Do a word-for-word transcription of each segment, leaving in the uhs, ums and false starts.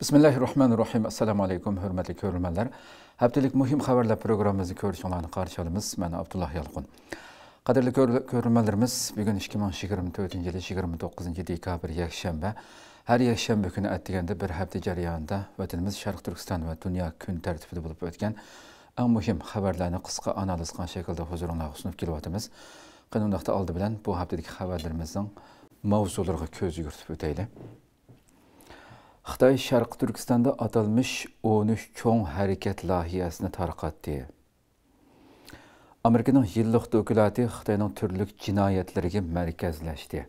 بىسمىللاھىررەھمانىررەھىم. ئەسسالامۇ ئەلەيكۇم، ھۆرمەتلىك كۆرۈرمەنلەر. ھەپتىلىك مۇھىم خەۋەرلەر پروگراممىمىزنى كۆرۈشۈڭلارنى قارشى ئالىمىز. مەن ئابدۇللا يالقۇن. قەدىرلىك كۆر-، كۆرۈرمەنلىرىمىز، بۈگۈن ئىككى مىڭ يىگىرمە تۆتىنچى يىلى يىگىرمە توققۇزىنچى دېكابىر، يەكشەنبە. ھەر يەكشەنبە كۈنى ئەتىگەندە بىر ھەپتە جەريانىدا ۋەتىنىمىز شەرقىي تۈركىستان ۋە دۇنيا كۈن تەرتىپىدە بولۇپ ئۆتكەن ئەڭ مۇھىم خەۋەرلەرنى قىسقا ئانالىز قىلغان شەكىلدە ھۇزۇرۇڭلارغا سۇنۇپ كېلىۋاتىمىز. قېنى، ئۇنداقتا ئالدى بىلەن بۇ ھەپتىدىكى خەۋەرلىرىمىزنىڭ ماۋزۇلىرىغا كۆز يۈگۈرتۈپ ئۆتەيلى. خىتاي شەرقىي تۈركىستاندا ئاتالمىش ئون ئۈچ چوڭ ھەرىكەت لايىھەسىنى تارقاتتى. ئامېرىكىنىڭ يىللىق دوكلاتى خىتاينىڭ تۈرلۈك جىنايەتلىرىگە مەركەزلەشتى.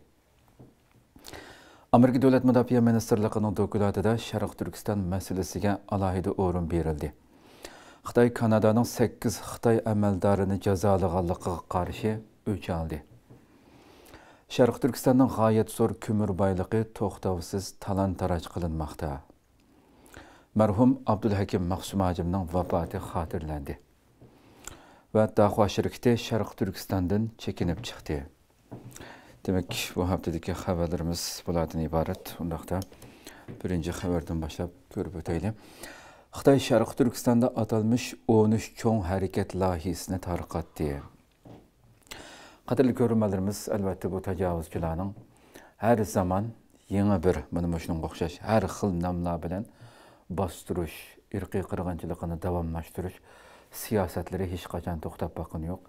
ئامېرىكا دۆلەت مۇداپىئە مىنىستىرلىقىنىڭ دوكلاتىدا شەرقىي تۈركىستان مەسىلىسىگە ئالاھىدە ئورۇن بېرىلدى. خىتاي كانادانىڭ سەككىز خىتاي ئەمەلدارىنى جازالىغانلىقىغا قارشى ئۆچ ئالدى. شەرقىي تۈركىستاننىڭ غايەت زور كۆمۈر بايلىقى توختاۋسىز تالان-تاراج قىلىنماقتا. مەرھۇم ئابدۇلھەكىم مەخسۇم ھاجىمنىڭ ۋاپاتى خاتىرىلەندى ۋە داخۇا شىركىتى شەرقىي تۈركىستاندىن چېكىنىپ چىقتى. دېمەك، بۇ ھەپتىدىكى خەۋەرلىرىمىز بۇلاردىن ئىبارەت. ئۇنداقتا بىرىنچى خەۋەردىن باشلاپ كۆرۈپ ئۆتەيلى. خىتاي شەرقىي تۈركىستاندا ئاتالمىش ئون ئۈچ چوڭ ھەرىكەت لايىھىسىنى تارقاتتى. قەدىرلىك كۆرۈرمەنلىرىمىز، ئەلۋەتتە، بۇ تاجاۋۇزچىلارنىڭ ھەر زامان يېڭى بىر، مانا مۇشۇنىڭغا ئوخشاش ھەر خىل ناملار بىلەن باستۇرۇش، ئىرقىي قىرغىنچىلىقىنى داۋاملاشتۇرۇش سىياسەتلىرى ھېچقاچان توختاپ باققىنى يوق.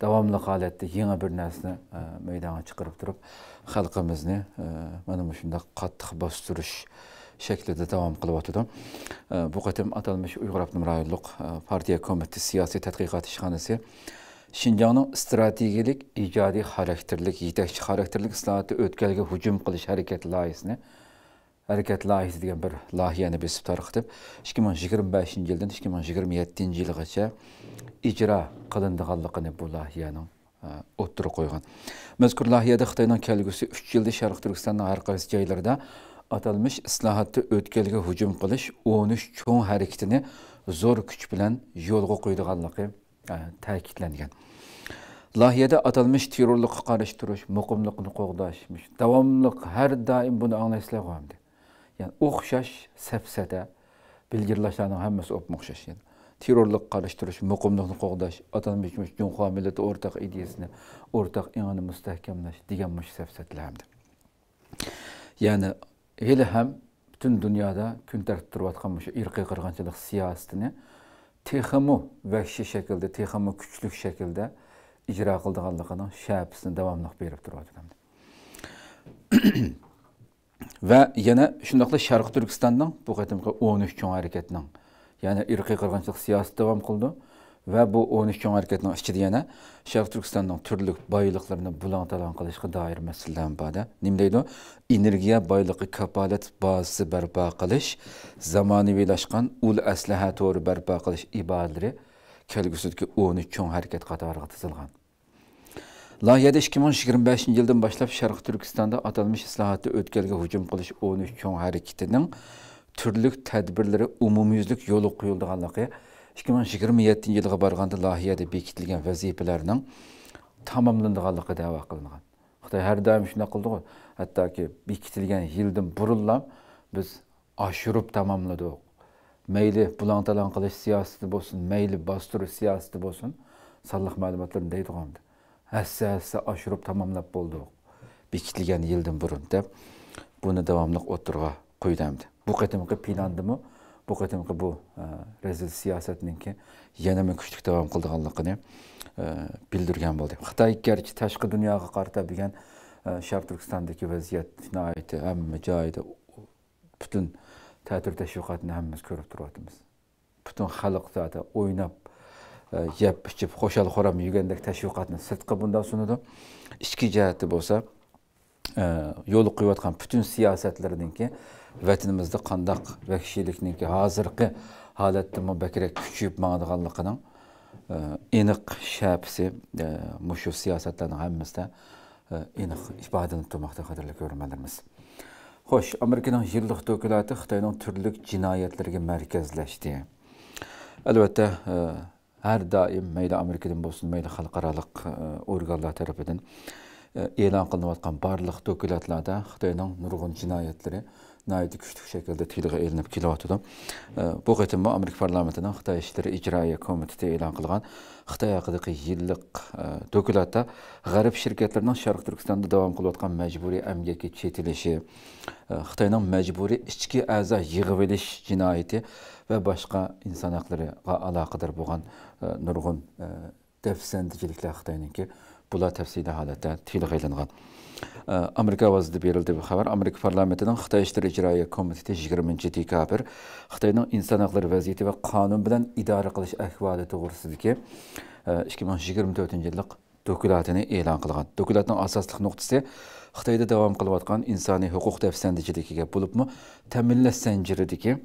داۋاملىق ھالەتتە يېڭى بىر نەرسىنى، ئە، مەيدانغا چىقىرىپ تۇرۇپ، خەلقىمىزنى، ئە، مانا مۇشۇنداق قاتتىق باستۇرۇش شەكلىدە داۋام قىلىۋاتىدۇ. ئە، بۇ قېتىم ئاتالمىش ئۇيغۇر ئاپتونوم رايونلۇق، ئە، پارتىيە كومىتېتى سىياسىي تەتقىقات ئىشخانىسى شىنجاڭنىڭ ئىستراتېگىيەلىك، ئىجادىي خاراكتېرلىك، يېتەكچى خاراكتېرلىك ئىسلاھاتى ئۆتكەلگە ھۇجۇم قىلىش ھەرىكەت لايىھىسىنى، ھەرىكەت لايىھىسى دېگەن بىر لايىھەنى بېسىپ تارقىتىپ، ئىككى مىڭ يىگىرمە بەشىنچى يىلدىن ئىككى مىڭ يىگىرمە يەتتىنچى يىلغىچە ئىجرا قىلىنىدىغانلىقىنى بۇ لايىھەنىڭ، ئە، ئوتتۇرىغا قويغان. مەزكۇر لايىھەدە خىتاينىڭ كەلگۈسى ئۈچ يىلدا شەرقىي تۈركىستاننىڭ ھەر قايسى جايلىرىدا ئاتالمىش ئىسلاھاتتا ئۆتكەلگە ھۇجۇم قىلىش ئون ئۈچ چوڭ ھەرىكىتىنى زور كۈچ بىلەن يولغا قويىدىغانلىقى ئە، تەكىتلەنگەن. لايىھەدە ئاتالمىش تېررورلۇققا قارشى تۇرۇش، مۇقىملىقنى قوغداش، مۇشۇ داۋاملىق ھەر دائىم بۇنى ئاڭلايسىلەرغۇ ئەمدى. يەنى ئوخشاش سەپسەتە بىلگىرلاشلارنىڭ ھەممىسى ئوپمۇ ئوخشاش. يەنى تېررورلۇققا قارشى تۇرۇش، مۇقىملىقنى قوغداش، ئاتالمىش مۇشۇ جۇڭخۇا مىللىتى ئورتاق ئىدىيەسىنى، ئورتاق ئېڭىنى مۇستەھكەملەش دېگەن مۇشۇ سەپسەتىلەر ئەمدى. يەنى ھېلىھەم پۈتۈن دۇنيادا كۈن تەرتىپتە تۇرۇۋاتقان مۇشۇ ئىرقىي قىرغىنچىلىق سىياسىتىنى تېخىمۇ ۋەھشىي شەكىلدە، تېخىمۇ كۈچلۈك شەكىلدە ئىجرا قىلىدىغانلىقىنىڭ شەپىسىنى داۋاملىق بېرىپ تۇرۇۋاتىدۇ. ۋە يەنە شۇنداقلا شەرقىي تۈركىستاننىڭ بۇ قېتىمقى ئون ئۈچ چوڭ ھەرىكەتنىڭ، يەنى ئىرقىي قىرغىنچىلىق سىياسىتى داۋام قىلىدۇ. ۋە بۇ ئون ئۈچ چوڭ ھەرىكەتنىڭ ئىچىدە يەنە شەرقىي تۈركىستاننىڭ تۈرلۈك بايلىقلىرىنى بۇلاڭ-تالاڭ قىلىشقا دائىر مەسىلىلەرمۇ بار-دە. نېمە دەيدۇ؟ ئېنېرگىيە بايلىقى كاپالەت بازىسى بەرپا قىلىش، زامانىۋىلاشقان ئۇل ئەسلىھە تورى بەرپا قىلىش ئىبارىلىرى كەلگۈسىدىكى ئون ئۈچ چوڭ ھەرىكەت قاتارىغا تىزىلغان. لايىھەدە ئىككى مىڭ يىگىرمە بەشىنچى يىلدىن باشلاپ شەرقىي تۈركىستاندا ئاتالمىش ئىسلاھاتتا ئۆتكەلگە ھۇجۇم قىلىش ئون ئۈچ چوڭ ھەرىكىتىنىڭ تۈرلۈك تەدبىرلىرى ئومۇميۈزلۈك يولغا قويۇلىدىغانلىقى، ئىككى مىڭ يىگىرمە يەتتىنچى يىلغا بارغاندا لايىھەدە بېكىتىلگەن ۋەزىپىلەرنىڭ تاماملىنىدىغانلىقى دەۋا قىلىنغان. خىتاي ھەر دائىم شۇنداق قىلىدىغۇ، ھەتتاكى بېكىتىلگەن يىلدىن بۇرۇنلا بىز ئاشۇرۇپ تاماملىدۇق. مەيلى بۇلاڭ-تالاڭ قىلىش سىياسىتى بولسۇن، مەيلى باستۇرۇش سىياسىتى بولسۇن، سانلىق مەلۇماتلىرىنى دەيدىغۇ ئەمدى. ھەسسە-ھەسسە ئاشۇرۇپ تاماملاپ بولدۇق، بېكىتىلگەن يىلدىن بۇرۇن دەپ، بۇنى داۋاملىق ئوتتۇرىغا قويدى ئەمدى. بۇ قېتىمقى پىلاندىمۇ، بۇ قېتىمقى بۇ، ئە، رەزىل سىياسەتنىڭكى يەنىمۇ كۈچلۈك داۋام قىلىدىغانلىقىنى، ئە، بىلدۈرگەن بولدى. خىتاي گەرچە تاشقى دۇنياغا قارىتا بۈگۈن، ئە، شەرقىي تۈركىستاندىكى ۋەزىيەت ناھايىتى ھەممە جايدا پۈتۈن تەتۈر تەشۋىقاتنى ھەممىمىز كۆرۈپ تۇرۇۋاتىمىز. پۈتۈن خەلق زادى ئويناپ، ئە، يەپ ئىچىپ، خۇشال-خۇرام يۈرگەندەك تەشۋىقاتنى سىرتقا بۇنداق سۇنىدۇ. ئىچكى جەھەتتە بولسا، ئە، يولغا قويۇۋاتقان پۈتۈن سىياسەتلىرىنىڭكى ۋەتىنىمىزدە قانداق ۋەھشىيلىكنىڭكى ھازىرقى ھالەتتىنمۇ بەكرەك كۈچىيىپ ماڭىدىغانلىقىنىڭ، ئە، ئېنىق شەپىسى، ئە، مۇشۇ سىياسەتلەرنىڭ ھەممىسىدە ئېنىق ئىپادىلىنىپ تۇرماقتا، قەدىرلىك كۆرۈرمەنلىرىمىز. خوش، ئامېرىكىنىڭ يىللىق دوكلاتى خىتاينىڭ تۈرلۈك جىنايەتلىرىگە مەركەزلەشتى. ئەلۋەتتە، ئە، ھەر دائىم مەيلى ئامېرىكىدىن بولسۇن، مەيلى خەلقئارالىق، ئە، ئورگانلار تەرىپىدىن، ئە، ئېلان قىلىنىۋاتقان بارلىق دوكلاتلاردا خىتاينىڭ نۇرغۇن جىنايەتلىرى ناھايىتى كۈچلۈك شەكىلدە تىلغا ئېلىنىپ كېلىۋاتىدۇ. ئە، بۇ قېتىممۇ ئامېرىكا پارلامېنتىنىڭ خىتاي ئىشلىرى ئىجرائىيە كومىتېتى ئېلان قىلغان خىتاي ھەققىدىكى يىللىق، ئە، دوكلاتتا غەرب شىركەتلىرىنىڭ شەرقىي تۈركىستاندا داۋام قىلىۋاتقان مەجبۇرىي ئەمگەككە چېتىلىشى، ئە، خىتاينىڭ مەجبۇرىي ئىچكى ئەزا يىغىۋېلىش جىنايىتى ۋە باشقا ئىنسان ھەقلىرىغا ئالاقىدار بولغان، ئە، نۇرغۇن، ئە، دەپسەندىچىلىكلەر خىتاينىڭكى، بۇلار تەپسىلىي ھالەتتە تىلغا ئېلىنغان. ئە، ئامېرىكا ئاۋازىدا بېرىلدى بۇ خەۋەر. ئامېرىكا پارلامېنتىنىڭ خىتاي ئىشلىرى ئىجرائىيە كومىتېتى يىگىرمىنچى دېكابىر خىتاينىڭ ئىنسان ھەقلىرى ۋەزىيىتى ۋە قانۇن بىلەن ئىدارە قىلىش ئەھۋالى توغرىسىدىكى، ئە، ئىككى مىڭ يىگىرمە تۆتىنچى يىللىق دوكلاتىنى ئېلان قىلغان. دوكلاتنىڭ ئاساسلىق نۇقتىسى خىتايدا داۋام قىلىۋاتقان ئىنسانىي ھوقۇق دەپسەندىچىلىكىگە، بولۇپمۇ تەمىنلەش زەنجىرىدىكى،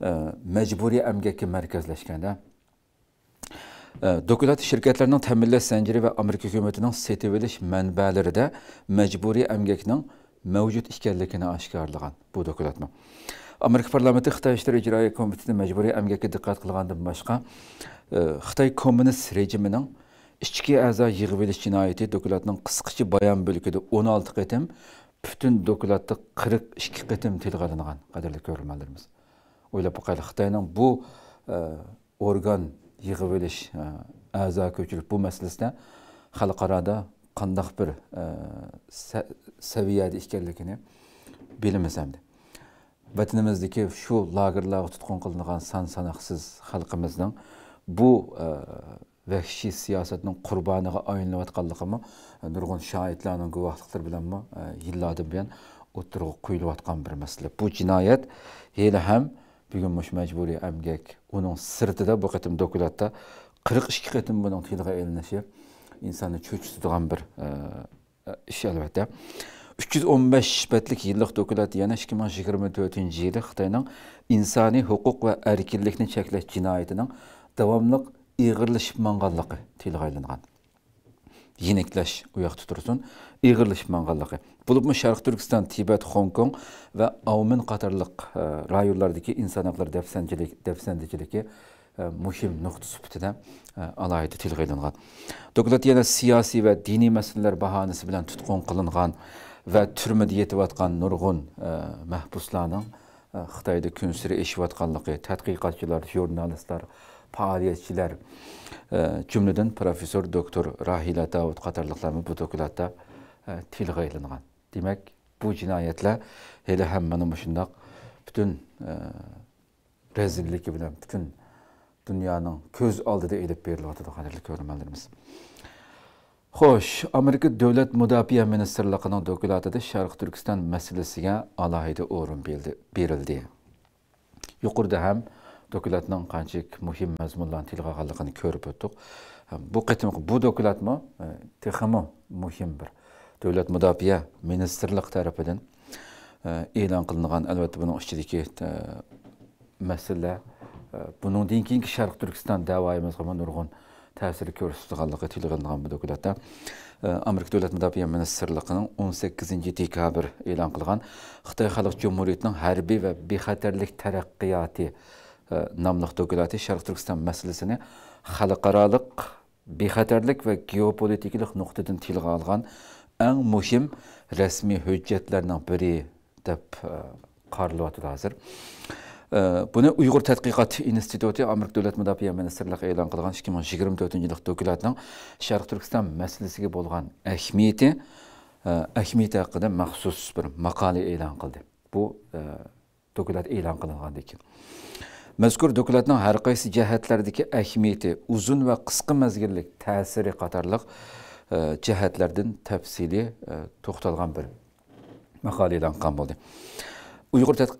ئە، مەجبۇرىي ئەمگەككە مەركەزلەشكەندە، ئە، دوكلات شىركەتلەرنىڭ تەمىنلەش زەنجىرى ۋە ئامېرىكا ھۆكۈمىتىنىڭ سېتىۋېلىش مەنبەلىرىدە مەجبۇرىي ئەمگەكنىڭ مەۋجۇت ئىكەنلىكىنى ئاشكارىلىغان بۇ دوكلاتمۇ. ئامېرىكا پارلامېنتى خىتاي ئىشلىرى ئىجرائىيە كومىتېتى مەجبۇرىي ئەمگەككە دىققەت قىلغاندىن باشقا، ئە، خىتاي كوممۇنىست رېجىمىنىڭ ئىچكى ئەزا يىغىۋېلىش جىنايىتى دوكلاتنىڭ قىسقىچە بايان بۆلىكىدە ئون ئالتە قېتىم، پۈتۈن دوكلاتتا قىرىق ئىككى قېتىم تىلغا ئېلىنغان، قەدىرلىك كۆرۈرمەنلىرىمىز. ئويلاپ باقايلى، خىتاينىڭ بۇ، ئە، ئورگان يىغىۋېلىش، ئە، ئەزا كۆچۈرۈش بۇ مەسىلىسىدە خەلقئارادا قانداق بىر، ئە، سە-، سەۋىيەدە ئىكەنلىكىنى بىلىمىز ئەمدى. ۋەتىنىمىزدىكى شۇ لاگېرلارغا تۇتقۇن قىلىنغان سان ساناقسىز خەلقىمىزنىڭ بۇ، ئە، ۋەھشىي سىياسەتنىڭ قۇربانىغا ئايلىنىۋاتقانلىقىمۇ نۇرغۇن شاھىتلارنىڭ گۇۋاھلىقلىرى بىلەنمۇ، ئە، يىللاردىن بۇيان ئوتتۇرىغا قويۇلۇۋاتقان بىر مەسىلە. بۇ جىنايەت ھېلىھەم بۈگۈن مۇشۇ مەجبۇرىي ئەمگەك، ئۇنىڭ سىرتىدا بۇ قېتىم دوكلاتتا قىرىق ئىككى قېتىم بۇنىڭ تىلغا ئېلىنىشى ئىنساننى چۆچۈتىدىغان بىر، ئە، ئىش، ئەلۋەتتە. ئۈچ يۈز ئون بەش بەتلىك يىللىق دوكلات يەنە ئىككى مىڭ يىگىرمە تۆتىنچى يىلى خىتاينىڭ ئىنسانىي ھوقۇق ۋە ئەركىنلىكنى چەكلەش جىنايىتىنىڭ داۋاملىق ئېغىرلىشىپ ماڭغانلىقى تىلغا ئېلىنغان. يېنىكلەش ئۇ ياقتا تۇرسۇن، ئېغىرلىشىپ ماڭغانلىقى. بولۇپمۇ شەرقىي تۈركىستان، تىبەت، خوڭكوڭ ۋە ئاۋمېن قاتارلىق، ئە، رايونلاردىكى ئىنسان ھەقلىرى دەپسەندىچىلىك-، دەپسەندىچىلىكى، ئە، مۇھىم نۇقتا سۈپىتىدە، ئە، ئالاھىدە تىلغا ئېلىنغان. دوكلات يەنە سىياسىي ۋە دىنىي مەسىلىلەر باھانىسى بىلەن تۇتقۇن قىلىنغان ۋە تۈرمىدە يېتىۋاتقان نۇرغۇن، ئە، مەھبۇسلارنىڭ، ئە، خىتايدا كۈنسېرى ئېشىۋاتقانلىقى، تەتقىقاتچىلار، ژۇرنالىستلار، پائالىيەتچىلەر، ئە، جۈملىدىن پروفېسسور دوكتور راھىلە داۋۇت قاتارلىقلارمۇ بۇ دوكلاتتا، ئە، تىلغا ئېلىنغان. دېمەك، بۇ جىنايەتلەر ھېلىھەم مانا مۇشۇنداق پۈتۈن، ئە، رەزىللىكى بىلەن پۈتۈن دۇنيانىڭ كۆز ئالدىدا ئېلىپ بېرىلىۋاتىدۇ، قەدىرلىك كۆرۈرمەنلىرىمىز. خوش، ئامېرىكا دۆلەت مۇداپىئە مىنىستىرلىقىنىڭ دوكلاتىدا شەرقىي تۈركىستان مەسىلىسىگە ئالاھىدە ئورۇن بېرىلدى، بېرىلدى. يۇقىرىدا ھەم دوكلاتنىڭ قانچىلىك مۇھىم مەزمۇنلارنى تىلغا ئالغانلىقىنى كۆرۈپ ئۆتتۇق. بۇ قېتىمقى بۇ دوكلاتمۇ، ئە، تېخىمۇ مۇھىم بىر دۆلەت مۇداپىئە مىنىستىرلىقى تەرىپىدىن، ئە، ئېلان قىلىنغان، ئەلۋەتتە، بۇنىڭ ئىچىدىكى، ئە، مەسىلە، ئە، بۇنىڭدىن كېيىنكى شەرقىي تۈركىستان دەۋايىمىزغىمۇ نۇرغۇن تەسىر كۆرسىتىدىغانلىقى تىلغا ئېلىنغان بۇ دوكلاتتا، ئە، ئامېرىكا دۆلەت مۇداپىئە مىنىستىرلىقىنىڭ ئون سەككىزىنچى دېكابىر ئېلان قىلغان خىتاي خەلق جۇمھۇرىيىتىنىڭ ھەربىي ۋە بىخەتەرلىك تەرەققىياتى، ئە، ناملىق دوكلاتى شەرقىي تۈركىستان مەسىلىسىنى خەلقئارالىق بىخەتەرلىك ۋە گېئوپولىتىكىلىق نۇقتىدىن تىلغا ئالغان ئەڭ مۇھىم رەسمىي ھۆججەتلەرنىڭ بىرى دەپ، ئە، قارىلىۋاتىدۇ ھازىر. ئە، بۇنى ئۇيغۇر تەتقىقات ئىنستىتۇتى ئامېرىكا دۆلەت مۇداپىئە مىنىستىرلىقى ئېلان قىلغان ئىككى مىڭ يىگىرمە تۆتىنچى يىللىق دوكلاتنىڭ شەرقىي تۈركىستان مەسىلىسىگە بولغان ئەھمىيىتى، ئە، ئەھمىيىتى ھەققىدە مەخسۇس بىر ماقالە ئېلان قىلدى. بۇ، ئە، دوكلات ئېلان قىلىنغاندىن كېيىن. مەزكۇر دوكلاتنىڭ ھەر قايسى جەھەتلەردىكى ئەھمىيىتى، ئۇزۇن ۋە قىسقا مەزگىللىك تەسىرى قاتارلىق، ئە، جەھەتلەردىن تەپسىلىي، ئە، توختالغان بىر ماقالە ئېلان قىلغان بولدى. ئۇيغۇر تەت-،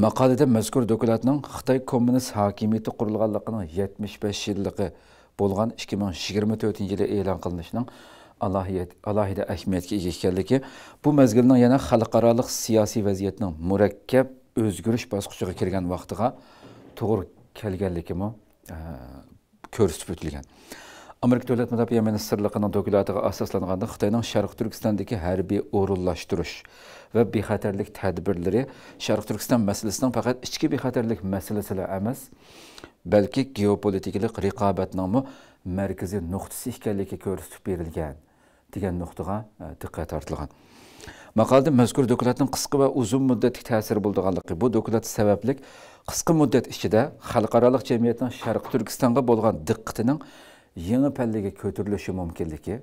ماقالىدە مەزكۇر دوكلاتنىڭ خىتاي كوممۇنىست ھاكىمىيىتى قۇرۇلغانلىقىنىڭ يەتمىش بەش يىللىقى بولغان ئىككى مىڭ يىگىرمە تۆتىنچى يىلى ئېلان قىلىنىشىنىڭ ئالاھىيەت-، ئالاھىدە ئەھمىيەتكە ئىگە ئىكەنلىكى، بۇ مەزگىلنىڭ يەنە خەلقئارالىق سىياسىي ۋەزىيەتنىڭ مۇرەككەپ ئۆزگىرىش باسقۇچىغا كىرگەن ۋاقتىغا توغرا كەلگەنلىكىمۇ، ئە، كۆرسىتىپ ئۆتۈلگەن. ئامېرىكا دۆلەت مۇداپىئە مىنىستىرلىقىنىڭ دوكلاتىغا ئاساسلانغاندا، خىتاينىڭ شەرقىي تۈركىستاندىكى ھەربىي ئورۇنلاشتۇرۇش ۋە بىخەتەرلىك تەدبىرلىرى شەرقىي تۈركىستان مەسىلىسىنىڭ پەقەت ئىچكى بىخەتەرلىك مەسىلىسىلا ئەمەس، بەلكى گېئوپولىتىكىلىق رىقابەتنىڭمۇ مەركىزىي نۇقتىسى ئىكەنلىكى كۆرسىتىپ بېرىلگەن. دېگەن نۇقتىغا، ئە، دىققەت تارتىلغان. ماقالىدە مەزكۇر دوكلاتنىڭ قىسقا ۋە ئۇزۇن مۇددەتلىك تەسىرى بولىدىغانلىقى، بۇ دوكلات سەۋەبلىك قىسقا مۇددەت ئىچىدە خەلقئارالىق جەمئىيەتنىڭ شەرقىي تۈركىستانغا بولغان دىققىتىنىڭ يېڭى پەللىگە كۆتۈرۈلۈشى مۇمكىنلىكى،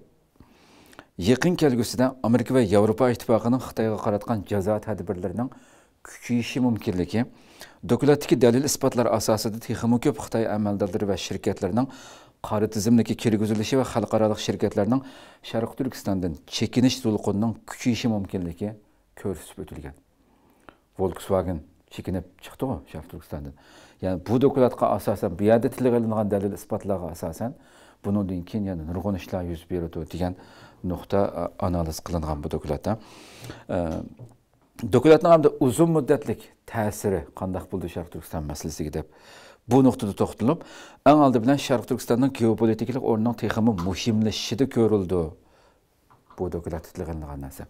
يېقىن كەلگۈسىدە ئامېرىكا ۋە ياۋروپا ئىتتىپاقىنىڭ خىتايغا قاراتقان جازا تەدبىرلىرىنىڭ كۈچىيىشى مۇمكىنلىكى، دوكلاتتىكى دەلىل-ئىسپاتلار ئاساسىدا تېخىمۇ كۆپ خىتاي ئەمەلدارلىرى ۋە شىركەتلىرىنىڭ قارا تىزىملىككە كىرگۈزۈلۈشى ۋە خەلقئارالىق شىركەتلەرنىڭ شەرقىي تۈركىستاندىن چېكىنىش دولقۇنىنىڭ كۈچىيىشى مۇمكىنلىكى كۆرسىتىپ ئۆتۈلگەن. ۋولكسۋاگېن چېكىنىپ چىقتىغۇ شەرقىي تۈركىستاندىن. يەنى بۇ دوكلاتقا ئاساسەن، بۇ يەردە تىلغا ئېلىنغان دەلىل-ئىسپاتلارغا ئاساسەن، بۇنىڭدىن كېيىن يەنە نۇرغۇن ئىشلار يۈز بېرىدۇ دېگەن نۇقتا، ئە، ئانالىز قىلىنغان بۇ دوكلاتتا. ئە، دوكلاتنىڭ ھەمدە ئۇزۇن مۇددەتلىك تەسىرى قانداق بولىدۇ شەرقىي تۈركىستان مەسىلىسىگە دەپ، بۇ نۇقتىدا توختىلىپ، ئەڭ ئالدى بىلەن شەرقىي تۈركىستاننىڭ گېئوپولىتىكىلىق ئورنىنىڭ تېخىمۇ مۇھىملىشىشىدا كۆرۈلىدۇ. بۇ دوكلاتتا تىلغا ئېلىنغان نەرسە.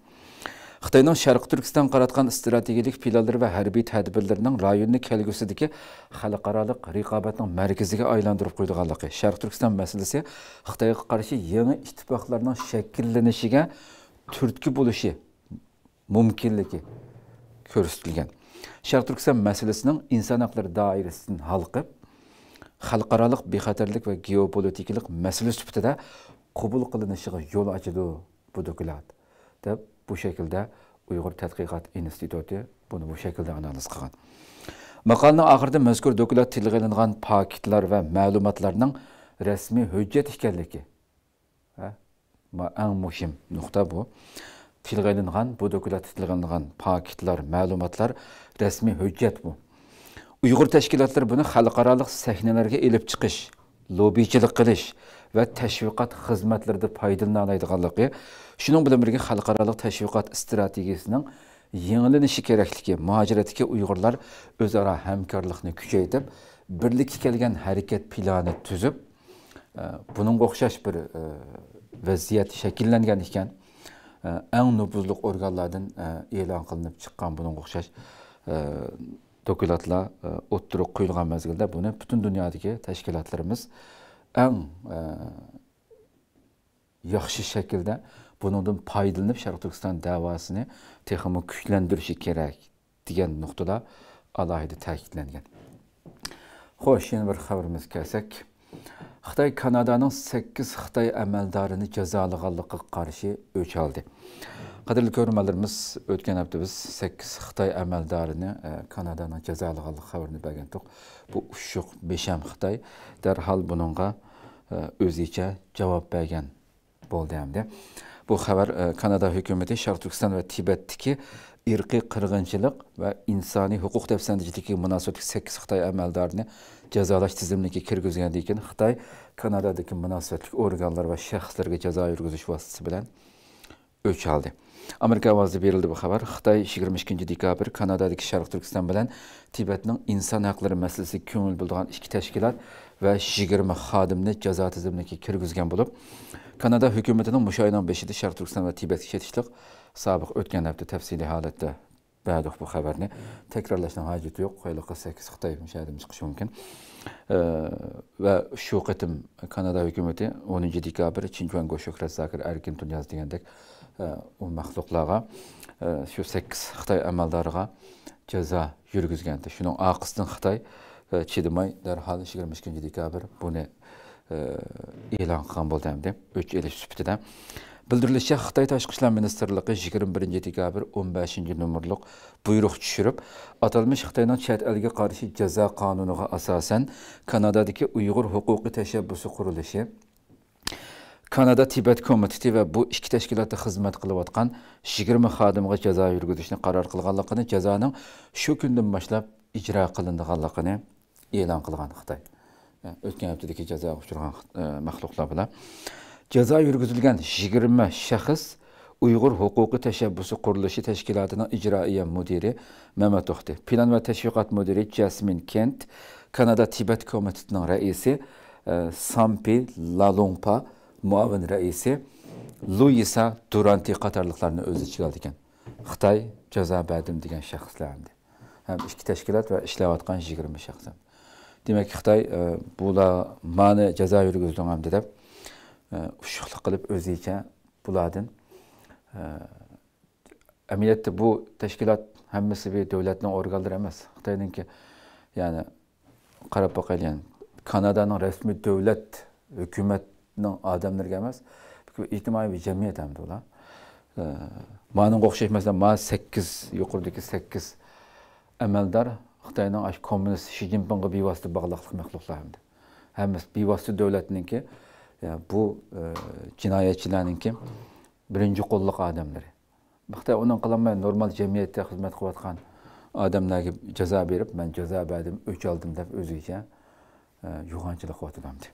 خىتاينىڭ شەرقىي تۈركىستانغا قاراتقان ئىستراتېگىيەلىك پىلانلىرى ۋە ھەربىي تەدبىرلىرىنىڭ رايوننى كەلگۈسىدىكى خەلقئارالىق رىقابەتنىڭ مەركىزىگە ئايلاندۇرۇپ قويىدىغانلىقى، شەرقىي تۈركىستان مەسىلىسى خىتايغا قارشى يېڭى ئىتتىپاقلارنىڭ شەكىللىنىشىگە تۈرتكە بولۇشى مۇمكىنلىكى كۆرسىتىلگەن. شەرقىي تۈركىستان مەسىلىسىنىڭ ئىنسان ھەقلىرى دائىرىسىدىن ھالقىپ، خەلقئارالىق بىخەتەرلىك ۋە گېئوپولىتىكىلىق مەسىلە سۈپىتىدە قوبۇل قىلىنىشىغا يول ئاچىدۇ بۇ دوكلات، دەپ بۇ شەكىلدە ئۇيغۇر تەتقىقات ئىنستىتۇتى بۇنى بۇ شەكىلدە ئانالىز قىلغان. ماقالىنىڭ ئاخىرىدا مەزكۇر دوكلات تىلغا ئېلىنغان پاكىتلار ۋە مەلۇماتلارنىڭ رەسمىي ھۆججەت ئىكەنلىكى، ھە؟ ما-، ئەڭ مۇھىم نۇقتا بۇ. تىلغا ئېلىنغان، بۇ دوكلاتتا تىلغا ئېلىنغان پاكىتلار، مەلۇماتلار رەسمىي ھۆججەت بۇ. ئۇيغۇر تەشكىلاتلىرى بۇنى خەلقئارالىق سەھنىلەرگە ئېلىپ چىقىش، لوببىچىلىق قىلىش ۋە تەشۋىقات خىزمەتلىرىدە پايدىلىنالايدىغانلىقى، شۇنىڭ بىلەن بىرگە خەلقئارالىق تەشۋىقات ئىستراتېگىيىسىنىڭ يېڭىلىنىشى كېرەكلىكى، مۇھاجىرەتتىكى ئۇيغۇرلار ئۆزئارا ھەمكارلىقنى كۈچەيتىپ، بىرلىككە كەلگەن ھەرىكەت پىلانى تۈزۈپ، ئە، بۇنىڭغا ئوخشاش بىر، ئە، ۋەزىيەت شەكىللەنگەن ئىكەن، ئە، ئەڭ نوپۇزلۇق ئورگانلاردىن، ئە، ئېلان قىلىنىپ چىققان بۇنىڭغا ئوخشاش، ئە، دوكلاتلار، ئە، ئوتتۇرىغا قويۇلغان مەزگىلدە بۇنى پۈتۈن دۇنيادىكى تەشكىلاتلىرىمىز ئەڭ، ئە، ياخشى شەكىلدە بۇنىڭدىن پايدىلىنىپ، شەرقىي تۈركىستان دەۋاسىنى تېخىمۇ كۈچلەندۈرۈشى كېرەك، دېگەن نۇقتىلار ئالاھىدە تەكىتلەنگەن. خوش، يەنە بىر خەۋىرىمىزگە كەلسەك، خىتاي كانادانىڭ سەككىز خىتاي ئەمەلدارىنى جازالىغانلىقىغا قارشى ئۆچ ئالدى. قەدىرلىك كۆرۈرمەنلىرىمىز، ئۆتكەن ھەپتە بىز سەككىز خىتاي ئەمەلدارىنى، ئە، كانادانىڭ جازالىغانلىق خەۋىرىنى بەرگەنتۇق. بۇ ئۇششۇق بىشەم خىتاي دەرھال بۇنىڭغا، ئە، ئۆزىچە جاۋاب بەرگەن بولدى ئەمدى. بۇ خەۋەر، ئە، كانادا ھۆكۈمىتى شەرقىي تۈركىستان ۋە تىبەتتىكى ئىرقىي قىرغىنچىلىق ۋە ئىنسانىي ھوقۇق دەپسەندىچىلىكىگە مۇناسىۋەتلىك سەككىز خىتاي ئەمەلدارىنى جازالاش تىزىملىكىگە كىرگۈزگەندىن كېيىن، خىتاي كانادادىكى مۇناسىۋەتلىك ئورگانلار ۋە شەخسلەرگە جازا يۈرگۈزۈش ۋاسىتىسى بىلەن ئۆچ ئالدى. ئامېرىكا ئاۋازىدا بېرىلدى بۇ خەۋەر. خىتاي يىگىرمە ئىككىنچى دېكابىر كانادادىكى شەرقىي تۈركىستان بىلەن تىبەتنىڭ ئىنسان ھەقلىرى مەسىلىسىگە كۆڭۈل بۆلىدىغان ئىككى تەشكىلات ۋە يىگىرمە خادىمنى جازا تىزىملىكىگە كىرگۈزگەن بولۇپ، كانادا ھۆكۈمىتىنىڭ مۇشۇ ئاينىڭ بېشىدا شەرقىي تۈركىستان ۋە تىبەتكە چېتىشلىق سابىق ئۆتكەن ھەپتە تەپسىلىي ھالەتتە بەردۇق بۇ خەۋەرنى. تەكرارلاشنىڭ ھاجىتى يوق. ھېلىقى سەككىز خىتاي مۇشۇ يەردىن چىقىشى مۇمكىن. ئە، ۋە شۇ قېتىم كانادا ھۆكۈمىتى ئونىنچى دېكابىر چىن چۈەنگو، شۆھرەت زاكىر، ئەركىن تۇنىياز دېگەندەك، ئە، ئۇ مەخلۇقلارغا، ئە، شۇ سەككىز خىتاي ئەمەلدارىغا جازا يۈرگۈزگەنتى. شۇنىڭ ئارقىسىدىن خىتاي، ئە، چىدىماي دەرھال يىگىرمە ئىككىنچى دېكابىر بۇنى ئېلان قىلغان بولدى ئەمدى، ئۆچ ئېلىش سۈپىتىدە. بىلدۈرۈلۈشىچە، خىتاي تاشقى ئىشلار مىنىستىرلىقى يىگىرمە بىرىنچى دېكابىر ئون بەشىنچى نومۇرلۇق بۇيرۇق چۈشۈرۈپ، ئاتالمىش خىتاينىڭ چەت ئەلگە قارشى جازا قانۇنىغا ئاساسەن، كانادادىكى ئۇيغۇر ھوقۇقىي تەشەببۇسى قۇرۇلۇشى، كانادا تىبەت كومىتېتى ۋە بۇ ئىككى تەشكىلاتتا خىزمەت قىلىۋاتقان يىگىرمە خادىمغا جازا يۈرگۈزۈشنى قارار قىلغانلىقىنى، جازانىڭ شۇ كۈندىن باشلاپ ئىجرا قىلىنىدىغانلىقىنى ئېلان قىلغان خىتاي. ئۆتكەن ھەپتىدىكى جازاغا ئۇچرىغان، ئە، مەخلۇقلار بىلەن. جازا يۈرگۈزۈلگەن يىگىرمە شەخس ئۇيغۇر ھوقۇقىي تەشەببۇسى قۇرۇلۇشى تەشكىلاتىنىڭ ئىجرائىيە مۇدىرى مەمەت توختى، پىلان ۋە تەشۋىقات مۇدىرى جەسمىن كېنت، كانادا تىبەت كومىتېتىنىڭ رەئىسى، ئە، سامپى لالۇڭپا، مۇئاۋىن رەئىسى لۇئىسا دۇرانتى قاتارلىقلارنى ئۆز ئىچىگە ئالىدىكەن. خىتاي جازا بەردىم دېگەن شەخسلەر ئەمدى. ھەم ئىككى تەشكىلات ۋە ئىشلەۋاتقان يىگىرمە شەخس. دېمەك، خىتاي، ئە، بۇلار مانى جازا يۈرگۈزدۈڭ ئەمدى دەپ، ئە، ئۇششۇقلۇق قىلىپ ئۆزىچە بۇلاردىن. ئە، ئەمەلىيەتتە بۇ تەشكىلات ھەممىسى بىر دۆلەتنىڭ ئورگانلىرى ئەمەس. خىتاينىڭكى، يەنى قاراپ باقايلى، يەنى كانادانىڭ رەسمىي دۆلەت ھۆكۈمەتنىڭ ئادەملىرىگە ئەمەس، بەلكى ئىجتىمائىي بىر جەمئىيەت ھەمدە ئۇلار. ئە، مانىڭغا ئوخشاش، مەسىلەن، ما سەككىز، يۇقىرىدىكى سەككىز ئەمەلدار خىتاينىڭ ئاشۇ كوممۇنىست شى جىنپىڭغا بىۋاسىتە باغلىقلىق مەخلۇقلار ھەمدە. ھەممىسى بىۋاسىتە دۆلەتنىڭكى، يا، بۇ، ئە، جىنايەتچىلەرنىڭكى بىرىنچى قوللۇق ئادەملىرى. خىتاي ئۇنىڭ قىلالماي، نورمال جەمئىيەتتە خىزمەت قىلىۋاتقان ئادەملەرگە جازا بېرىپ، مەن جازا بەردىم، ئۆچ ئالدىم دەپ ئۆزىگىچە، ئە، يوغانچىلىق قىلىۋاتىدۇ ئەمدى.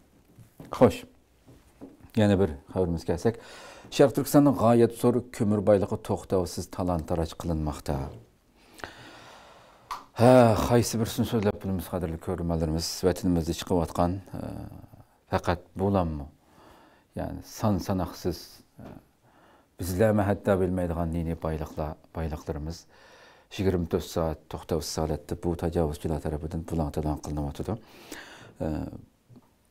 خوش. يەنە بىر خەۋىرىمىزگە كەلسەك، شەرقىي تۈركىستاننىڭ غايەت زور كۆمۈر بايلىقى توختاۋسىز تالان-تاراج قىلىنماقتا. ھە، قايسى بىرسىنى سۆزلەپ بولىمىز، قەدىرلىك كۆرۈرمەنلىرىمىز؟ ۋەتىنىمىزدە چىقىۋاتقان، ئە، پەقەت بۇلاممۇ؟ يەنى سان-ساناقسىز، ئە، بىزلەرمۇ ھەتتا بىلمەيدىغان نى-نى بايلىقلار، بايلىقلىرىمىز يىگىرمە تۆت سائەت توختاۋسىز ھالەتتە بۇ تاجاۋۇزچىلار تەرىپىدىن بۇلاڭ-تالاڭ قىلىنىۋاتىدۇ. ئە،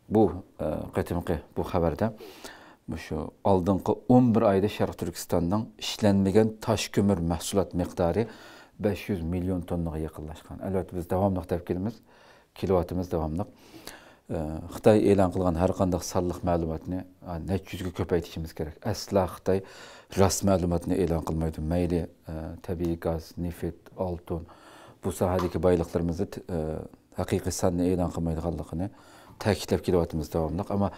بۇ، ئە، قېتىمقى بۇ خەۋەردە مۇشۇ ئالدىنقى ئون بىر ئايدا شەرقىي تۈركىستاننىڭ ئىشلەنمىگەن تاش كۆمۈر مەھسۇلات مىقدارى بەش يۈز مىليون توننىغا يېقىنلاشقان. ئەلۋەتتە، بىز داۋاملىق دەپ كېلىمىز، كېلىۋاتىمىز داۋاملىق. ئە، خىتاي ئېلان قىلغان ھەر قانداق سانلىق مەلۇماتنى، ئە، نەچچە يۈزگە كۆپەيتىشىمىز كېرەك. ئەسلا خىتاي راست مەلۇماتنى ئېلان قىلمايدۇ. مەيلى، ئە، تەبىئىي گاز، نېفىت، ئالتۇن، بۇ ساھەدىكى بايلىقلىرىمىزنى، ئە، ھەقىقىي ساننى ئېلان قىلمايدىغانلىقىنى تەكىتلەپ كېلىۋاتىمىز داۋاملىق. ئەمما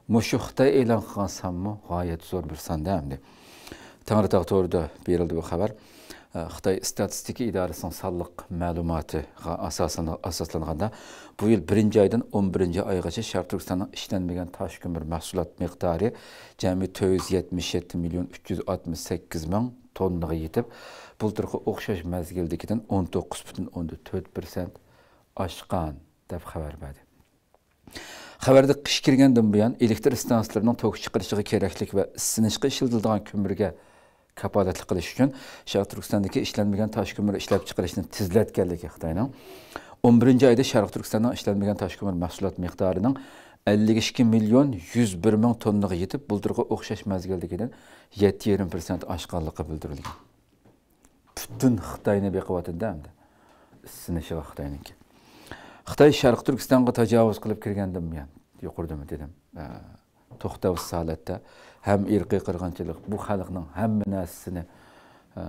مۇشۇ خىتاي ئېلان قىلغان سانمۇ غايەت زور بىر ساندا ئەمدى. تەڭرىتاغ تورىدا بېرىلدى بۇ خەۋەر. ئە، خىتاي ئىستاتىستىكا ئىدارىسىنىڭ سانلىق مەلۇماتىغا ئاساسلىنا-، ئاساسلانغاندا، بۇ يىل بىرىنچى ئايدىن ئون بىرىنچى ئايغىچە شەرقىي تۈركىستاننىڭ ئىشلەنمىگەن تاش كۆمۈر مەھسۇلات مىقدارى جەمئىي تۆت يۈز يەتمىش يەتتە مىليون ئۈچ يۈز ئاتمىش سەككىز مىڭ توننىغا يېتىپ، بۇلتۇرقى ئوخشاش مەزگىلدىكىدىن ئون توققۇز پۈتۈن ئوندىن تۆت پىرسەنت ئاشقان، دەپ خەۋەر بەردى. خەۋەردە، قىش كىرگەندىن بۇيان، ئېلېكتر ئىستانسىلىرىنىڭ توك چىقىرىشىغا كېرەكلىك ۋە ئىسسىنىشقا ئىشلىتىلىدىغان كۆمۈرگە كاپالەتلىك قىلىش ئۈچۈن، شەرقىي تۈركىستاندىكى ئىشلەنمىگەن تاش كۆمۈر ئىشلەپچىقىرىشنى تېزلەتكەنلىكى خىتاينىڭ، ئون بىرىنچى ئايدا شەرقىي تۈركىستاننىڭ ئىشلەنمىگەن تاش كۆمۈر مەھسۇلات مىقدارىنىڭ ئەللىك ئىككى مىليون يۈز بىر مىڭ توننىغا يېتىپ، بۇلتۇرقى ئوخشاش مەزگىلدىكىدىن يەتتە يېرىم پىرسەنت ئاشقانلىقى بىلدۈرۈلگەن. پۈتۈن خىتاينى بېقىۋاتىدۇ ئەمدى. ئىسسىنىشىغا خىتاينىڭكى. خىتاي شەرقىي تۈركىستانغا تاجاۋۇز قىلىپ كىرگەندىن بۇيان، يۇقىرىدىمۇ دېدىم، ئە، توختاۋسىز ھالەتتە ھەم ئىرقىي قىرغىنچىلىق، بۇ خەلقنىڭ ھەممە نەرسىسىنى، ئە،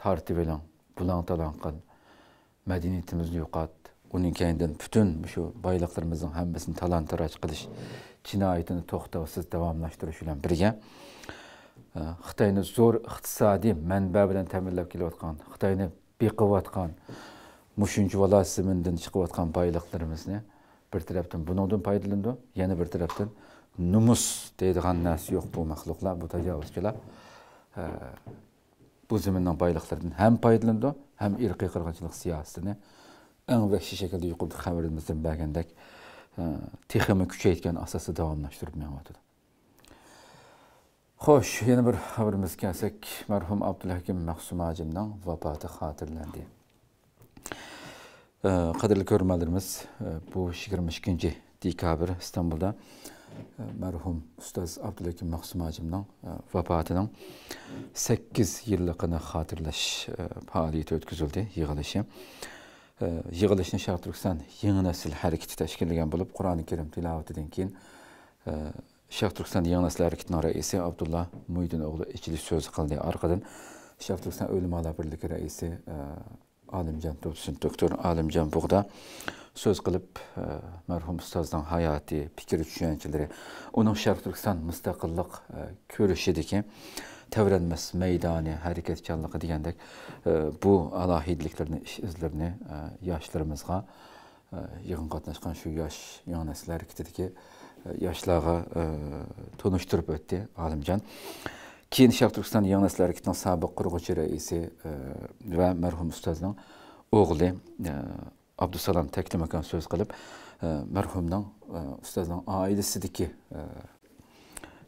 تارتىۋېلىڭ، بۇلاڭ-تالاڭ قىل، مەدەنىيىتىمىزنى يوقات، ئۇنىڭ كەينىدىن پۈتۈن شۇ بايلىقلىرىمىزنىڭ ھەممىسىنى تالان-تاراج قىلىش جىنايىتىنى توختاۋسىز داۋاملاشتۇرۇش بىلەن بىرگە، ئە، خىتاينى زور ئىقتىسادىي مەنبە بىلەن تەمىنلەپ كېلىۋاتقان، خىتاينى بېقىۋاتقان، مۇشۇنچە ۋالاسى زېمىندىن چىقىۋاتقان بايلىقلىرىمىزنى بىر تەرەپتىن بۇنىڭدىن پايدىلىنىدۇ، يەنە بىر تەرەپتىن نومۇس دەيدىغان نەرسە يوق بۇ مەخلۇقلار، بۇ تاجاۋۇزچىلار، ئە، بۇ زېمىننىڭ بايلىقلىرىدىن ھەم پايدىلىنىدۇ، ھەم ئىرقىي قىرغىنچىلىق سىياسىتىنى ئەڭ ۋەھشىي شەكىلدە يۇقىرىدا خەۋىرىمىزدىن بەرگەندەك، ئە، تېخىمۇ كۈچەيتكەن ئاساستا داۋاملاشتۇرۇپ مېڭىۋاتىدۇ. خوش، يەنە بىر خەۋىرىمىزگە كەلسەك، مەرھۇم ئابدۇلھەكىم مەخسۇم ھاجىمنىڭ ۋاپاتى خاتىرىلەندى. ئە، قەدىرلىك كۆرۈرمەنلىرىمىز، ئە، بۇ يىگىرمە ئىككىنچى دېكابىر ئىستانبۇلدا، ئە، مەرھۇم ئۇستاز ئابدۇلھەكىم مەخسۇم ھاجىمنىڭ، ئە، ۋاپاتىنىڭ سەككىز يىللىقىنى خاتىرىلەش، ئە، پائالىيىتى ئۆتكۈزۈلدى، يىغىلىشى. ئە، يىغىلىشنى شەرقىي تۈركىستان يېڭى نەسىل ھەرىكىتى تەشكىللىگەن بولۇپ، قۇرئانى كەرىم تىلاۋىتىدىن كېيىن، ئە، شەرقىي تۈركىستان يېڭى نەسىل ھەرىكىتىنىڭ رەئىسى ئابدۇللا مۇھىدىن ئوغلى ئېچىلىش سۆزى قىلدى. ئارقىدىن شەرقىي تۈركىستان ئۆلىمالار بىرلىكى رەئىسى، ئە، ئالىمجان، دوتسېنت دوكتور ئالىمجان بۇغدا سۆز قىلىپ، ئە، مەرھۇم ئۇستازنىڭ ھاياتى، پىكىر، چۈشەنچىلىرى، ئۇنىڭ شەرقىي تۈركىستان مۇستەقىللىق، ئە، كۈرىشىدىكى تەۋرەنمەس مەيدانى، ھەرىكەتچانلىقى دېگەندەك، ئە، بۇ ئالاھىدىلىكلىرىنى، ئىش ئىزلىرىنى، ئە، ياشلىرىمىزغا، ئە، يىغىنغا قاتناشقان شۇ ياش، يېڭى نەسىل ھەرىكىتىدىكى، ئە، ياشلارغا، ئە، تونۇشتۇرۇپ ئۆتتى ئالىمجان. كېيىن شەرقىي تۈركىستان يېڭى نەسىل ھەرىكىتىنىڭ سابىق قۇرغۇچى رەئىسى، ئە، ۋە مەرھۇم ئۇستازنىڭ ئوغلى، ئە، ئابدۇسالام تەكلىماكان سۆز قىلىپ، ئە، مەرھۇمنىڭ، ئە، ئۇستازنىڭ ئائىلىسىدىكى، ئە،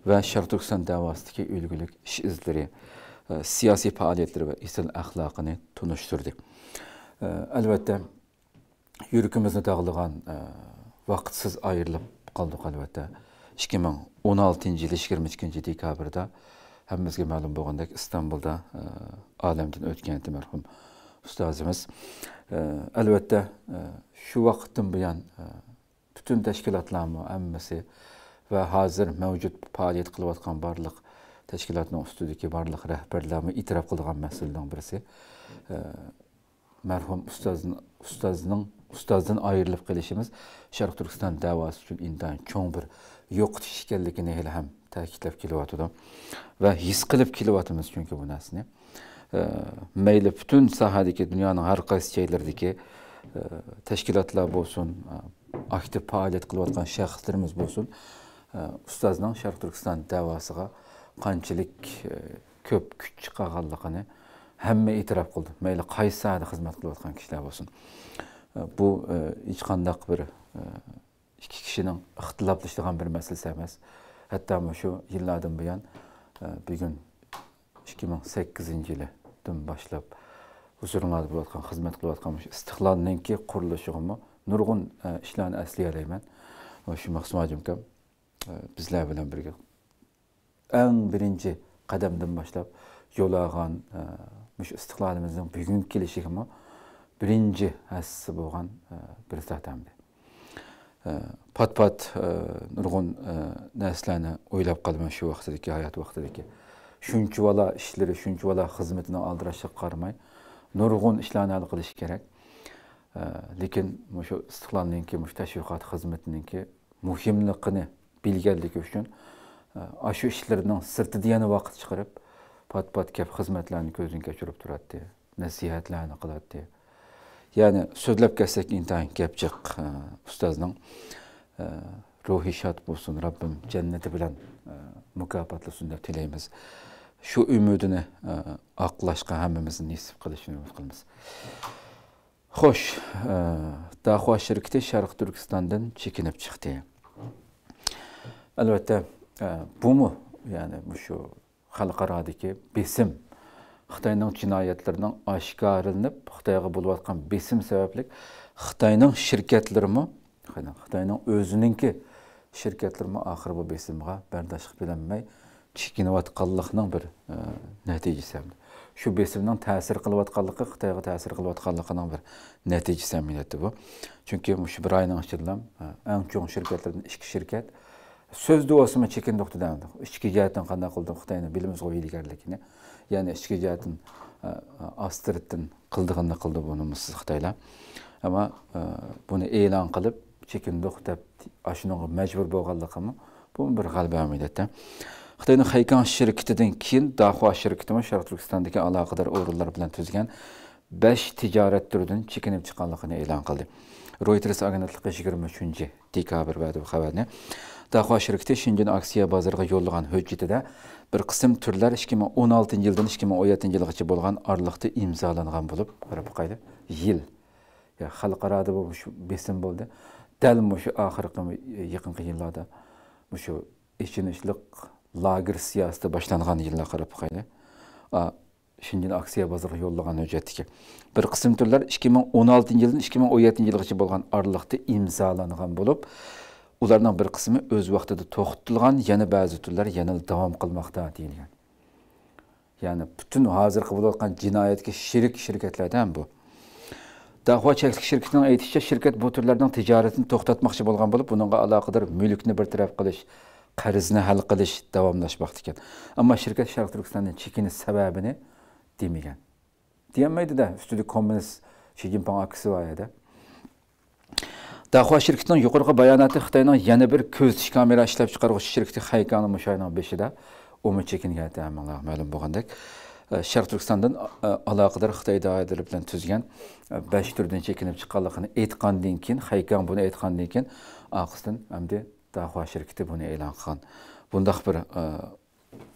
ۋە شەرقىي تۈركىستان دەۋاسىدىكى ئۈلگىلىك ئىش ئىزلىرى، ئە، سىياسىي پائالىيەتلىرى ۋە ئېسىل ئەخلاقىنى تونۇشتۇردى. ئە، ئەلۋەتتە، يۈرىكىمىزنى داغلىغان، ئە، ۋاقىتسىز ئايرىلىپ قالدۇق، ئەلۋەتتە. ئىككى مىڭ ئون ئالتىنچى يىل يىگىرمە ئىككىنچى دېكابىردا، ھەممىمىزگە مەلۇم بولغاندەك، ئىستانبۇلدا، ئە، ئالەمدىن ئۆتكەن ئىدى مەرھۇم ئۇستازىمىز. ئە، ئەلۋەتتە، ئە، شۇ ۋاقىتتىن بۇيان، ئە، پۈتۈن تەشكىلاتلارمۇ ھەممىسى ۋە ھازىر مەۋجۇت پائالىيەت قىلىۋاتقان بارلىق تەشكىلاتنىڭ ئۈستىدىكى بارلىق رەھبەرلەرمۇ ئېتىراپ قىلىدىغان مەسىلىنىڭ بىرسى، ئە، مەرھۇم ئۇستازدىن، ئۇستازنىڭ، ئۇستازدىن ئايرىلىپ قېلىشىمىز شەرقىي تۈركىستان دەۋاسى ئۈچۈن ئىنتايىن چوڭ بىر يوقىتىش ئىكەنلىكىنى ھېلىھەم تەكىتلەپ كېلىۋاتىدۇ. ۋە ھېس قىلىپ كېلىۋاتىمىز چۈنكى بۇ نەرسىنى. ئە، مەيلى پۈتۈن ساھەدىكى، دۇنيانىڭ ھەر قايسى جايلىرىدىكى، ئە، تەشكىلاتلار بولسۇن، ئە، ئاكتىپ پائالىيەت قىلىۋاتقان شەخسلىرىمىز بولسۇن، ئە، ئۇستازنىڭ شەرقىي تۈركىستان دەۋاسىغا قانچىلىك، ئە، كۆپ كۈچ چىقارغانلىقىنى ھەممە ئېتىراپ قىلدى. مەيلى قايسى ساھەدە خىزمەت قىلىۋاتقان كىشىلەر بولسۇن. ئە، بۇ، ئە، ھېچقانداق بىر، ئە، ئىككى كىشىنىڭ ئىختىلاپلىشىدىغان بىر مەسىلىسى ئەمەس. ھەتتا مۇشۇ يىللاردىن بۇيان، ئە، بۈگۈن ئىككى مىڭ سەككىزىنچى يىلىدىن باشلاپ ھۇزۇرۇڭلاردا بولۇۋاتقان، خىزمەت قىلىۋاتقان مۇشۇ ئىستىقلالنىڭكى قۇرۇلۇشىغىمۇ نۇرغۇن، ئە، ئىشلارنى ئەسلىيەلەيمەن. ۋە شۇ مەخسۇم ھاجىم ئاكام، ئە، بىزلەر بىلەن بىرگە ئەڭ بىرىنچى قەدەمدىن باشلاپ يول ئالغان، ئە، مۇشۇ ئىستىقلالىمىزنىڭ بۈگۈنكى كېلىشىگىمۇ بىرىنچى ھەسسىسى بولغان، ئە، بىر زات ئەمدى. ئە، پات-پات، ئە، نۇرغۇن، ئە، نەرسىلەرنى ئويلاپ قالىمەن شۇ ۋاقتىدىكى، ھايات ۋاقتىدىكى. شۇنچىۋالا ئىشلىرى، شۇنچىۋالا خىزمىتىنىڭ ئالدىراشلىقىغا قارىماي، نۇرغۇن ئىشلارنى ھەل قىلىش كېرەك. ئە، لېكىن مۇشۇ ئىستىقلالنىڭكى، مۇشۇ تەشۋىقات خىزمىتىنىڭكى مۇھىملىقىنى بىلگەنلىكى ئۈچۈن، ئە، ئاشۇ ئىشلىرىنىڭ سىرتىدا يەنە ۋاقىت چىقىرىپ، پات-پات كەپ خىزمەتلەرنى كۆزدىن كەچۈرۈپ تۇراتتى. نەسىھەتلەرنى قىلاتتى. يەنى سۆزلەپ كەتسەك ئىنتايىن گەپ جىق، ئە، ئۇستازنىڭ، ئە، روھى شاد بولسۇن، رەببىم جەننىتى بىلەن، ئە، مۇكاپاتلىسۇن دەپ تىلەيمىز. شۇ ئۈمىدىنى، ئە، ئاقلاشقا ھەممىمىزنى نېسىپ قىلىشىنى ئۈمىد قىلىمىز. خوش، ئە، داخۇا شىركىتى شەرقىي تۈركىستاندىن چېكىنىپ چىقتى. ئەلۋەتتە، ئە، بۇمۇ، يەنى مۇشۇ خەلقئارادىكى بېسىم، خىتاينىڭ جىنايەتلىرىنىڭ ئاشكارىلىنىپ، خىتايغا بولۇۋاتقان بېسىم سەۋەبلىك خىتاينىڭ شىركەتلىرىمۇ، خىتاينىڭ ئۆزىنىڭكى شىركەتلىرىمۇ ئاخىر بۇ بېسىمغا بەرداشلىق بېرەلمەي چېكىنىۋاتقانلىقىنىڭ بىر، ئە، نەتىجىسى ھەم. شۇ بېسىمنىڭ تەسىر قىلىۋاتقانلىقى، خىتايغا تەسىر قىلىۋاتقانلىقىنىڭ بىر نەتىجىسى ھەم ئەلۋەتتە بۇ. چۈنكى مۇشۇ بىر ئاينىڭ ئىچىدىلا، ئە، ئەڭ چوڭ شىركەتلەردىن ئىككى شىركەت سۆزدە بولسىمۇ چېكىندۇق دېدى. ئىچكى جەھەتتىن قانداق قىلدى خىتاينى بىلىمىز غۇ ھىيلىگەرلىكىنى. يەنى ئىچكى جەھەتتىن، ئە، ئە، ئاستىرتتىن قىلىدىغىنىنى قىلدى بۇ نومۇسسىز خىتايلار. ئەمما، ئە، بۇنى ئېلان قىلىپ چېكىندۇق دەپ ئاشۇنىڭغا مەجبۇر بولغانلىقىمۇ بۇ بىر غەلىبە ئەمەلىيەتتە. خىتاينىڭ خەيكاڭ شىركىتىدىن كېيىن داخۇا شىركىتىمۇ شەرقىي تۈركىستاندىكى ئالاقىدار ئورۇنلار بىلەن تۈزگەن بەش تىجارەت تۈرىدىن چېكىنىپ چىققانلىقىنى ئېلان قىلدى. رويتېرس ئاگېنتلىقى يىگىرمە ئۈچىنچى دېكابىر بەردى بۇ خەۋەرنى. داخۇا شىركىتى شېنجېن ئاكسىيە بازىرىغا يوللىغان ھۆججىتىدە بىر قىسىم تۈرلەر ئىككى مىڭ ئون ئالتىنچى يىلدىن ئىككى مىڭ ئون يەتتىنچى يىلغىچە بولغان ئارىلىقتا ئىمزالانغان بولۇپ، قاراپ باقايلى، يىل. يا، خەلقئارادا بۇ مۇشۇ بېسىم بولدى. دەل مۇشۇ ئاخىرقى يېقىنقى يىللاردا مۇشۇ ئېچىنىشلىق لاگېر سىياسىتى باشلانغان يىللار، قاراپ باقايلى. ئا، شېنجېن ئاكسىيە بازىرىغا يوللىغان ھۆججەتتىكى بىر قىسىم تۈرلەر ئىككى مىڭ ئون ئالتىنچى يىلدىن ئىككى مىڭ ئون يەتتىنچى يىلغىچە بولغان ئارىلىقتا ئىمزالانغان بولۇپ، ئۇلارنىڭ بىر قىسمى ئۆز ۋاقتىدا توختىتىلغان، يەنە بەزى تۈرلەر يەنىلا داۋام قىلماقتا، دېيىلگەن. يەنى پۈتۈن ھازىرقى بولۇۋاتقان جىنايەتكە شېرىك شىركەتلەردە ھەم بۇ. داخۇا چەكلىك شىركىتىنىڭ ئېيتىشىچە، شىركەت بۇ تۈرلەرنىڭ تىجارىتىنى توختاتماقچى بولغان بولۇپ، بۇنىڭغا ئالاقىدار مۈلۈكنى بىر تەرەپ قىلىش، قەرزنى ھەل قىلىش داۋاملاشماقتا ئىكەن. ئەمما شىركەت شەرقىي تۈركىستاندىن چېكىنىش سەۋەبىنى دېمىگەن. دېيەلمەيدۇ-دە، ئۈستىدە كوممۇنىست شى جىنپىڭ ئاكىسى بار يەردە. داخۇا شىركىتىنىڭ يۇقىرىقى باياناتى خىتاينىڭ يەنە بىر كۆزىتىش كامېرا ئىشلەپچىقارغۇچى شىركىتى خەيكاڭنى مۇشۇ ئاينىڭ بېشىدا ئۇمۇ چېكىنگەن، ھەممىڭلارغا مەلۇم بولغاندەك. ئە، شەرقىي تۈركىستاندىن، ئە، ئالاقىدار خىتاي دائىرىلىرى بىلەن تۈزگەن، ئە، بەش تۈردىن چېكىنىپ چىققانلىقىنى ئېيتقاندىن كېيىن، خەيكاڭ بۇنى ئېيتقاندىن كېيىن، ئارقىسىدىن ئەمدى داخۇا شىركىتى بۇنى ئېلان قىلغان. بۇنداق بىر، ئە،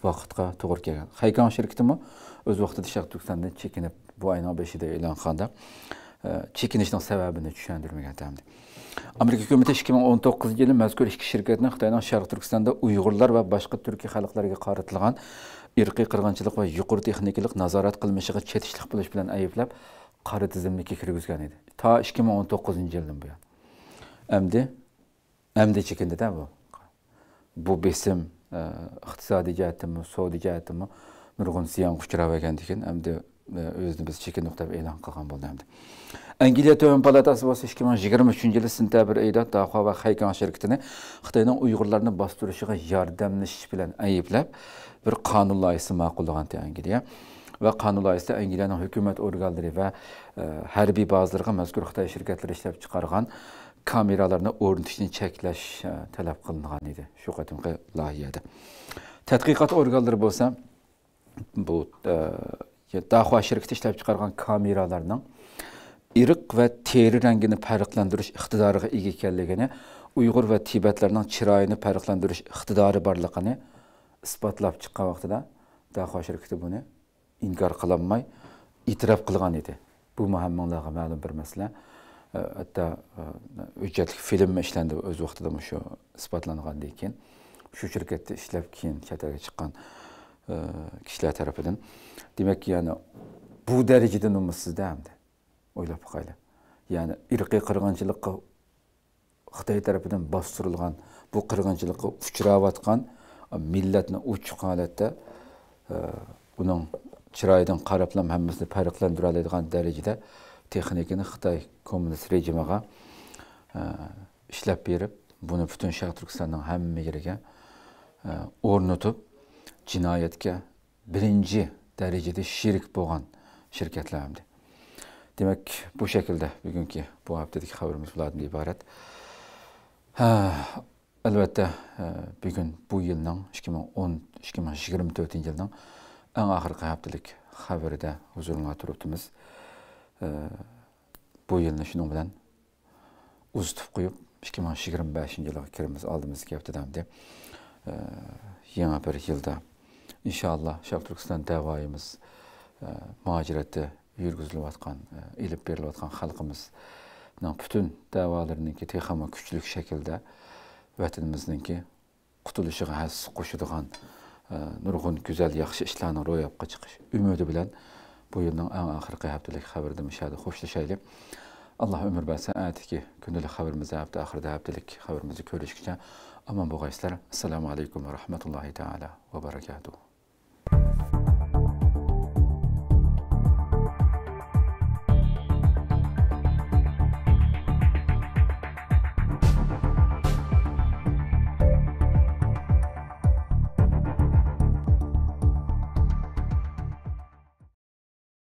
ۋاقىتقا توغرا كەلگەن. خەيكاڭ شىركىتىمۇ ئۆز ۋاقتىدا شەرقىي تۈركىستاندىن چېكىنىپ، بۇ ئاينىڭ بېشىدا ئېلان قىلغاندا، ئە، چېكىنىشنىڭ سەۋەبىنى چۈشەندۈرمىگەن ئەمدى. ئامېرىكا ھۆكۈمىتى ئىككى مىڭ ئون توققۇزىنچى يىلى مەزكۇر ئىككى شىركەتنى خىتاينىڭ شەرقىي تۈركىستاندا ئۇيغۇرلار ۋە باشقا تۈركىي خەلقلەرگە قارىتىلغان ئىرقىي قىرغىنچىلىق ۋە يۇقىرى تېخنىكىلىق نازارەت قىلمىشىغا چېتىشلىق بولۇش بىلەن ئەيىبلەپ، قارا تىزىملىككە كىرگۈزگەن ئىدى. تا ئىككى مىڭ ئون توققۇزىنچى يىلدىن بۇيان. ئەمدى ئەمدى چېكىندى-دە بۇ. بۇ بېسىم، ئىقتىسادىي جەھەتتىنمۇ، سودا جەھەتتىنمۇ نۇرغۇن زىيانغا ئۇچراۋەرگەندىكىن، ئەمدى ئۆزىنى بىز چېكىندۇق دەپ ئېلان قىلغان بولدى ئەمدى. ئەنگلىيە تۆۋەن پالاتاسى بولسا ئىككى مىڭ يىگىرمە ئۈچىنچى يىلى سېنتەبىر ئېيىدا داخۇا ۋە خەيكاڭ شىركىتىنى خىتاينىڭ ئۇيغۇرلارنى باستۇرۇشىغا ياردەملىشىش بىلەن ئەيىبلەپ، بىر قانۇن لايىھىسى ماقۇللىغانتى ئەنگلىيە. ۋە قانۇن لايىھىسىدە ئەنگلىيەنىڭ ھۆكۈمەت ئورگانلىرى ۋە، ئە، ھەربىي بازىلىرىغا مەزكۇر خىتاي شىركەتلىرى ئىشلەپ چىقارغان كامېرالارنى ئورنىتىشنى چەكلەش، ئە، تەلەپ قىلىنغان ئىدى شۇ قېتىمقى لايىھەدە. تەتقىقات ئورگانلىرى بولسا بۇ، ئە، داخۇا شىركىتى ئىشلەپ چىقارغان كامېرالارنىڭ ئىرق ۋە تېرە رەڭگىنى پەرقلەندۈرۈش ئىقتىدارىغا ئىگە ئىكەنلىكىنى، ئۇيغۇر ۋە تىبەتلەرنىڭ چىرايىنى پەرقلەندۈرۈش ئىقتىدارى بارلىقىنى ئىسپاتلاپ چىققان ۋاقتىدا، داخۇا شىركىتى بۇنى ئىنكار قىلالماي ئېتىراپ قىلغان ئىدى. بۇمۇ ھەممىڭلارغا مەلۇم بىر مەسىلە. ئە، ھەتتا، ئە، ھۆججەتلىك فىلىممۇ ئىشلەندى ئۆز ۋاقتىدا مۇشۇ ئىسپاتلانغاندىن كېيىن. شۇ شىركەتتە ئىشلەپ كېيىن چەت ئەلگە چىققان، ئە، كىشىلەر تەرىپىدىن. دېمەك، يەنى بۇ دەرىجىدە نومۇسسىزدە ئەمدى. ئويلاپ باقايلى. يەنى ئىرقىي قىرغىنچىلىققا خىتاي تەرىپىدىن باستۇرۇلغان، بۇ قىرغىنچىلىققا ئۇچراۋاتقان مىللەتنى ئوچۇق ھالەتتە، ئە، ئۇنىڭ چىرايىدىن قاراپلا ھەممىسىنى پەرقلەندۈرەلەيدىغان دەرىجىدە تېخنىكىنى خىتاي كوممۇنىست رېجىمىغا، ئە، ئىشلەپ بېرىپ، بۇنى پۈتۈن شەرقىي تۈركىستاننىڭ ھەممە يېرىگە، ئە، ئورنىتىپ، جىنايەتكە بىرىنچى دەرىجىدە شېرىك بولغان شىركەتلەر ئەمدى. دېمەك، بۇ شەكىلدە بۈگۈنكى بۇ ھەپتىدىكى خەۋىرىمىز بۇلاردىن ئىبارەت. ھە، ئەلۋەتتە، ھە، بۈگۈن بۇ يىلنىڭ ئىككى مىڭ ئون، ئىككى مىڭ يىگىرمە تۆتىنچى يىلنىڭ ئەڭ ئاخىرقى ھەپتىلىك خەۋىرىدە ھۇزۇرۇڭلارغا تۇرۇپتىمىز. ھە، بۇ يىلنى شۇنىڭ بىلەن ئۇزىتىپ قويۇپ، ئىككى مىڭ يىگىرمە بەشىنچى يىلغا كىرىمىز، ئالدىمىزدىكى ھەپتىدە ئەمدى، ئە، يېڭى بىر يىلدا، ئىنشائاللا، شەرقىي تۈركىستان دەۋايىمىز، ئە، مۇھاجىرەتتە يۈرگۈزۈلۈۋاتقان، ئە، ئېلىپ بېرىلىۋاتقان خەلقىمىزنىڭ پۈتۈن دەۋالىرىنىڭكى تېخىمۇ كۈچلۈك شەكىلدە ۋەتىنىمىزنىڭكى قۇتۇلۇشىغا ھەسسە قوشىدىغان، ئە، نۇرغۇن گۈزەل، ياخشى ئىشلارنىڭ روياپقا چىقىش ئۈمىدى بىلەن بۇ يىلنىڭ ئەڭ ئاخىرقى ھەپتىلىك خەۋىرىدە مۇشۇ يەردە خوشلىشايلى. ئاللا ئۆمۈر بەرسە، ئەتىكى كۈندىلىك خەۋىرىمىزدە، ھەپتە ئاخىرىدا ھەپتىلىك خەۋىرىمىزدە كۆرۈشكىچە ئامان بولغايسىلەر. ئەسسالامۇ ئەلەيكۇم ۋە رەھمەتۇللاھى تائالا ۋە بەرەكاتۇھۇ.